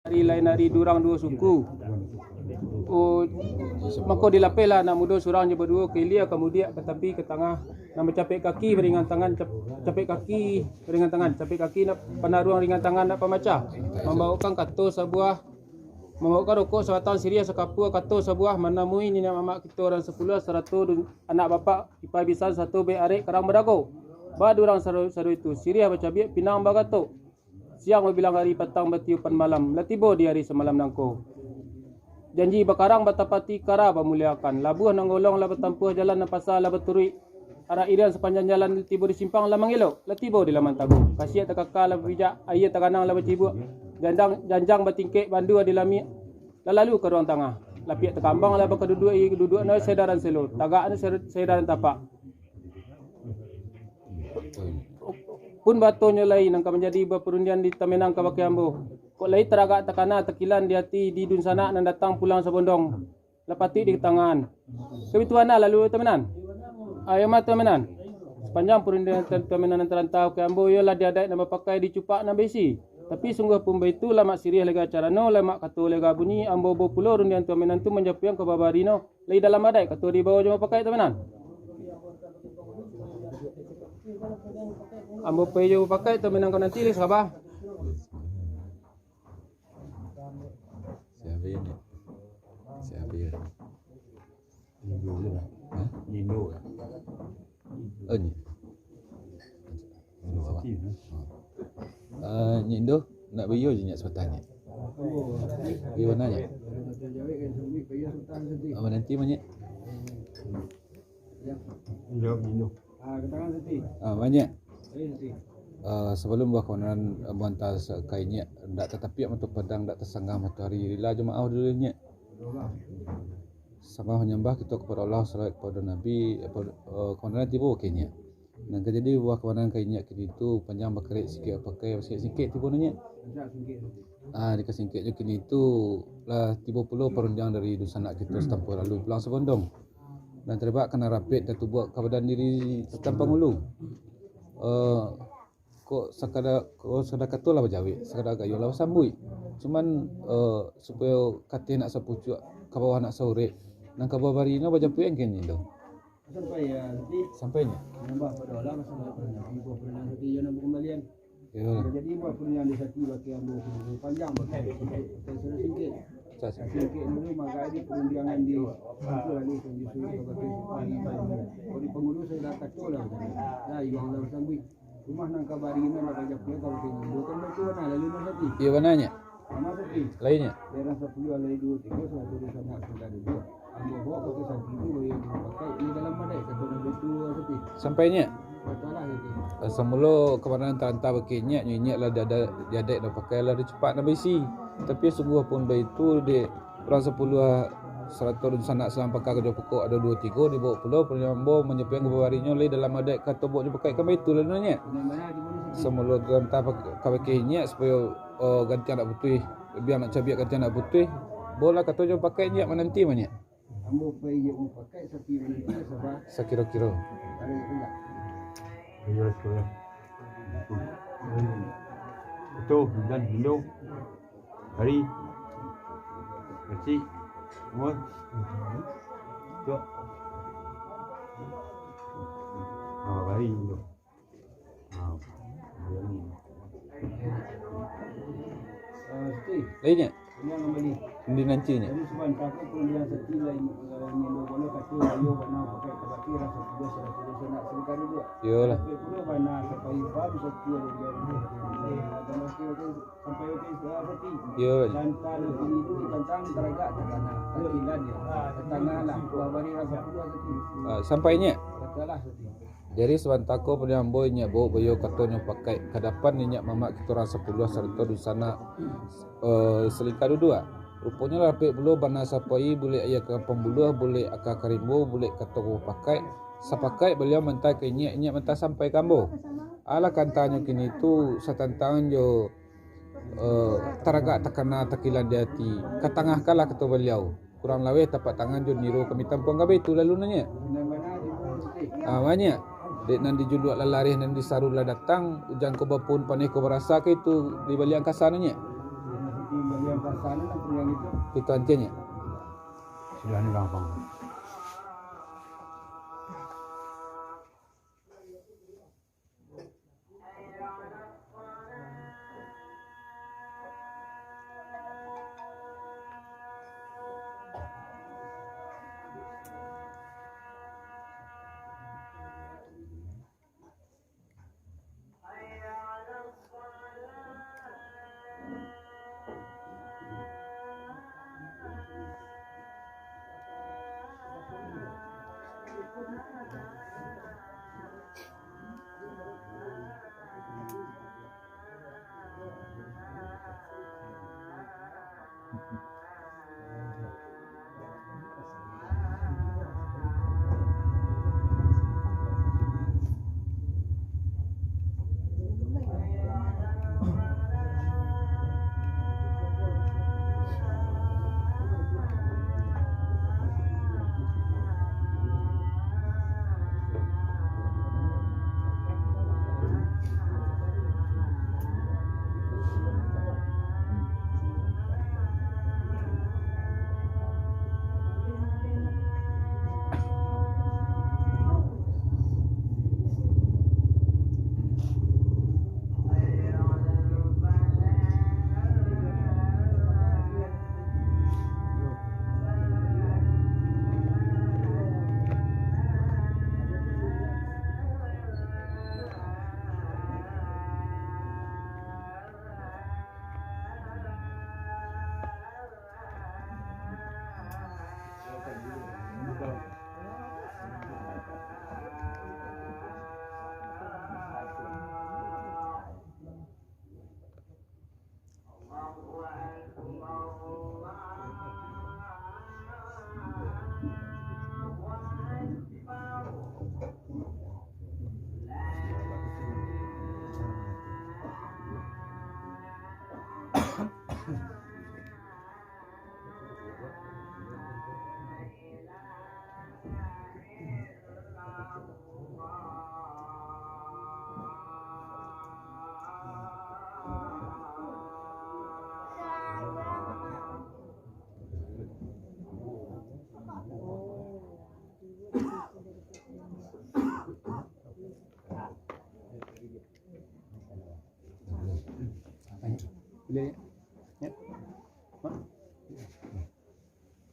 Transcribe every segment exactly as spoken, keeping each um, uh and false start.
Ari lain ari durang duo suku. Oh, mako dilapehlah anak mudo surang jo baduo, ka ilia, ka mudiak, ka tapi, ka tangah, nan bacapek kaki baringan tangan, cap-, capek kaki baringan tangan, capek kaki nak panaruang, ringan tangan nak pamacah, mambaokan kato sabuah, mambaokan rokok sabatang, siriah sakapua, kato sabuah, manamui niniak mamak kito urang sapuluah, sarato dun-, anak bapak, ipa bisan, sato bek arek karang badago. Ba durang sado-sado itu, siriah bacabiak, pinang bagatok. Siang babilang ari, patang batiupan malam, lah tibo di ari samalam nangko. Janji bakarang batapati, kara bamuliekan. Labuah nan golong lah batampuah, jalan nan pasa lah baturuik. Arak irian sapanjang jalan, tibo di simpang lah mangelok, lah tibo di laman tago. Kasiak takaka lah bapijak, aia taganang lah bacibuak. Janjang, janjang batingkek, bandua di lamiak, lah lalu ka ruang tangah. Lapiak takambang lah bakaduduak, duduak nan saedaran selo, tagak nan saedaran tapak. Pun batonyo lai nan ka manjadi baparundian di tamenang kabake ambo. Kok lai taragak takana takilan di ati di dunsanak nan datang pulang sabondong, lah patuik di tangan. Ka bitu bana lalu tamenan. Ayo mah tamenan. Sapanjang parundian tamenan nan taranta ka ambo, iyolah di adaik nan bapakai, di cupak nan baisi. Tapi sungguah pun baitu, lamak siriah lega carano, lamak kato lega bunyi, ambo bao pulo rundiang tamenan tu manjapuian ka babarino. Lai dalam adaik kato dibao jo mupakaik tu, Minang? Ambo pai jo mupakaik tu, Minang, ko nanti lai sabah. Siapa ni? Siapa ya? Indo je lah. Hah? Indo lah. Oh, ni. Indo awak. Sakit, ha? Ha. Ah, Nyiak Indo, nak baiyo je Nyiak sabatang Nyiak. Baiyo bana Nyiak? Ah, mananti mah Nyiak. Jawab Indo. Ah, mah Nyiak. Ah, sabalum buah kawanan, ah, manta sa-, ka Inyiak, ndak tatapiak mato padang, ndak tasanggah matoari, rila jo maoh dulu Nyiak. Sambah manyambah kito kapado Allah, salawat kapado Nabi, apa, eh, kawanan tibo ka Inyiak. Nan ka jadi buah kawanan ka Inyiak kini tu, panjang bakarek, singkek bapakai, singkek-singkek tibo nyo Nyiak. Ah, dikasingkek jo kini tu, lah tibo pulo parundiang dari dunsanak kito satampuah lalu pulang sabondong. Nan taribak kana rapek tatubuak ka badan diri satampang ulu. Eh, Kok sakadar, kok sakadar kato lah bajawek, sakadar gayo lah basambuik. Cuman, eh, supayo kateh nak sapucuak, ka bawah nak saurek, nan ka babari no bajapuik angken Nyiak Indo. Sampai, ya, nanti. Sampai Nyiak? Nambah pado lah masalah Nabi, buah pernah nanti, ya, nak bakambalian. Ya. Jadi, buah pernah di sati bakeh ambo, panjang bakeh. Saya sudah singkek. Singkek dulu, maka di perundiangan di, itu lagi, kondisi bakeh. Kalau di pangulu saya dah kacau lah. Dah, iwang lah basambuik. Rumah nan ka bari nan ka bajak pulang ka bakeh Indo kan baitu bana, lalu nan sati. Iyo bana Nyiak. Sama sati. Lain Nyiak. Daerah sapuluah lai duo tigo, satu di sana sudah duduk. Ambo bawa ka sati tu, baiyo di pakai, di dalam adaik, kato nan baitu sati. Sampai Nyiak. Batalah sati. Eh, samulo kawanan taranta bakeh Nyiak, nyo Inyiak lah di ada-, di adaik nan pakai lah di cupak nan baisi. Tapi sungguah pun baitu, dek urang sapuluah sarato dunsanak salang paka karajo pokok ado duo tigo, dibaok pulo, paliang ambo manyampaian ka barinyo lai dalam adaik kato baok jo pakai kan baitu lah Nyiak. Samulo taranta pak-, ka bakeh Inyiak supayo, oh, gantiang nak putuih, biang nak cabiak gantiang nak putuih, baolah kato jo pakai Inyiak mananti mah Nyiak. Ambo pai jo mupakaik sapi mananti sabab sakiro-kiro. Tarik tu lah. Iyo, sekolah. Itu, dan Indo. Hari. Kecik. Umur. Tua. Ah, hari Indo. Ah, hari ni. Ah, Siti. Lain Nyiak? Ini yang kembali. Ini nanti Nyiak. Jadi, sebab entah apa perundiangan Siti lain, eh, ni lo boleh kata, ayo, bana pakai kabaki rasa tugas, rasa tugas nak sebentar dulu. Iyolah. Tapi perlu bana sampai paham Siti ada dia. Eh, dan okey, okey, sampai okey, sudah Siti. Iyolah. Dan kalau ini dulu tentang teragak, teragak. Tapi lah dia. Tentang lah, dua hari rasa tugas Siti. Ah, sampai Nyiak? Katalah Siti. Jadi, sabanta ko pado ambo Inyiak baok baiyo kato nyo pakaik ka dapan niniak mamak kito urang sapuluah sarato dunsanak, eh, salingka duduak. Ruponyo lah rapek pulo bana sapai, bulek aia ka pambuluah, bulek aka ka rimbo, bulek kato ka pakaik. Sapakaik baliau manta ka Inyiak, Inyiak manta sampai ka ambo. Alah kantanyo kini tu satantang jo eh, taragak takana takilan di ati, katangahkanlah kato baliau. Kurang laweh tapak tangan jo niro kami tampuang kabeh tu lalu nyo Nyiak. Ah, mah Nyiak. Dek nan dijuluak lah lareh, nan disaru lah datang, ujan ko bapuhun paneh ko barasa ka itu di baliak angkasa nyo Nyiak. Itu antiannya. Sudah ni gampang.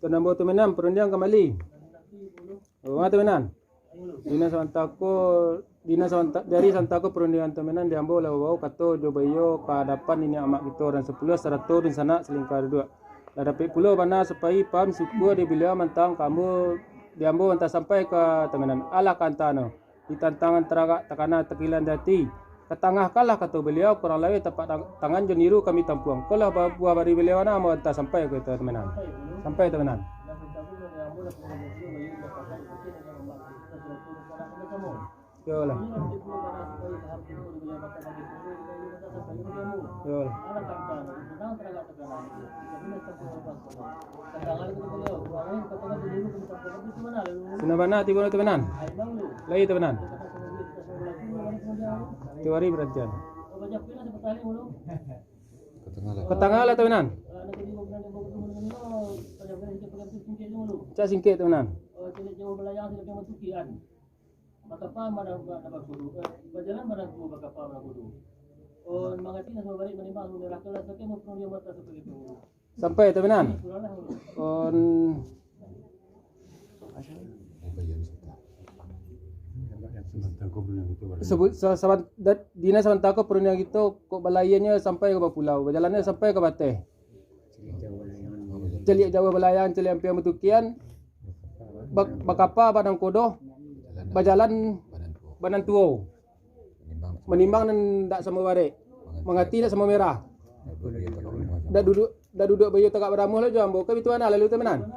Tuan ambo Tuminan, parundiang kambali. Oh, ma Tuminan? Dina samantako, dina samanta-, dari samantako parundiangan Tuminan di ambo lah babao kato jo baiyo ka adapan niniak mamak kito urang sapuluah sarato dunsanak salingka duduak. Lah dapek pulo bana supayi paham syukur di baliau mantang ka ambo, di ambo antah sampai ka Tuminan. Alah kantano. Di tantangan taragak takana takilan di ati. Katangahkanlah kato baliau, kurang laweh tapak tang-, tangan jo niru kami tampuang. Ko lah ba-, buah bari baliau, nah, ambo antah sampai ka Tuminan. Sampai Tuminan. Yo lah. Yo lah. Sino bana tibo Tuminan. Lai Tuminan. Tiwari barantian. Ka tangah lah Tuminan. Cak singkek Tuminan. Bakapa mana, mana bakudu, eh, bajalan mana tu bakapa mana kudu. Oh, mangati lah sama balik manimbang, merah kelas, oke, mau penuh dia mata seperti itu. Sampai Tuminan. On. Sebut sa-, saban-, da-, dina samantako parundiangan kito, kok balayannyo sampai ka bapulau, bajalannyo sampai ka bateh. Caliak jauah balayang, caliak ampiang batukian, bak-, bakapa banangkodo, bajalan banantuo. Manimbang nan dak samo barek, mangati dak samo merah. Dak duduak, dak duduak baiyo tagak baramuah lo jo ambo, kan bitu bana lalu Tuminan.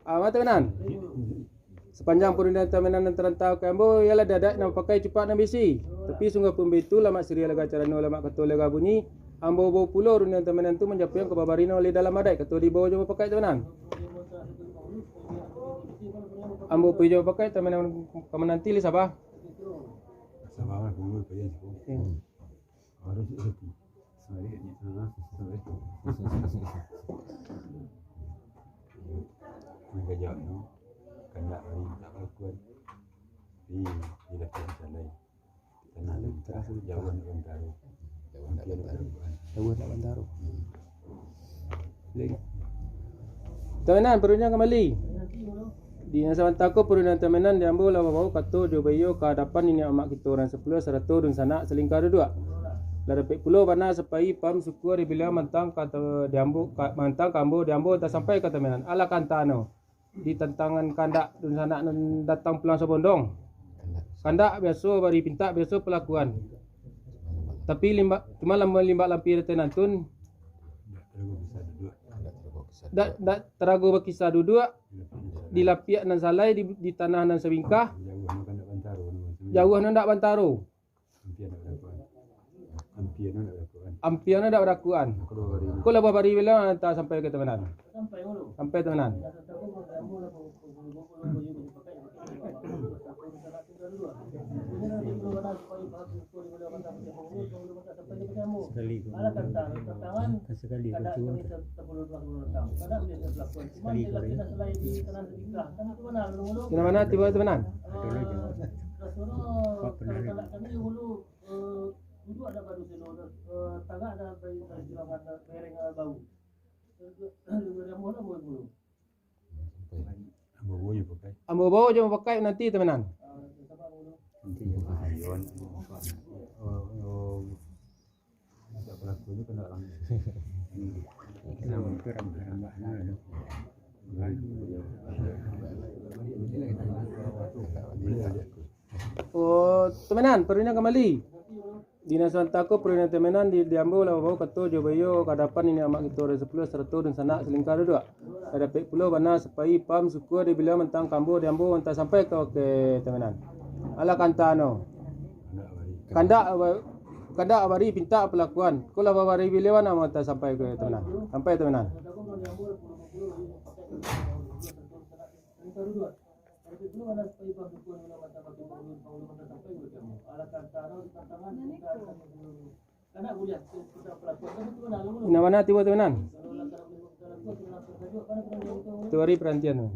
Ah, ma Tuminan. Sapanjang parundiangan Tuminan nan tarantau ka ambo, iyolah di adaik nan bapakai cupak nan baisi. Tapi sungguah pun baitu, lamak siriah laga carano, lamak kato laga bunyi, ambo bao pulo rundiangan Tuminan tu manjapaian ka babarino lai dalam adaik, kato di bawah jo mupakaik Tuminan. Ambo pai jo mupakaik Tuminan ka mananti lai saba. Saba lah dulu, pai jo. Hmm. Harus itu. Mari ni, ha, sorry. Mangkajak no, kandak mari mintak palakuan. Di, di lapiak salai. Tanah jauah nak bantaro. Jauah nak bantaro. Jauah nak bantaro. Tamenan, parundiangan kambali. Di nan sabanta ko parundiangan tamenan di ambo lah babao kato jo baiyo ka adapan niniak mamak kito urang sapuluah sarato dunsanak salingka duduak. Lah dapek pulo bana sapai paham sukua di baliau mantang ka ta-, di ambo, ka, mantang ka ambo, di ambo tasampai ka tamenan. Alah kantano, di tantangan kandak dunsanak nan datang pulang sabondong. Kandak biaso bari pintak, biaso palakuan. Tapi limbak, cuma lambek limbak lampia di tamenan tun, Dak, dak tarago bakisa duduak di lapiak nan salai, di, di tanah nan sabingkah. Jauah nan ndak bantaro. Ampia nan ndak barakuan. Ko labuah bari bilo nan tasampai ka tamenan. Sampai tamenan. Sakali ko. Kan sakali ko, cuma. Sakali ko, yo. Di mana tibo tamenan? Ado lagi. Apa pernah lagi? Ambo bao jo mapakai nanti tamenan. Oh, tamenan, parundiangan kambali. Di nan sabanta ko parundiangan tamenan di, di ambo lah babao kato jo baiyo ka adapan niniak mamak kito urang sapuluah sarato dunsanak salingka duduak. Lah dapek pulo bana sapai paham sukua di baliau mantang ka ambo, di ambo tasampai ka, oke, tamenan. Alah kantano. Kandak ba-, kandak bari pintak palakuan. Ko lah babari baliau nan tasampai ka tamenan. Sampai tamenan. Di nan bana tibo tamenan? Tu ari parantian.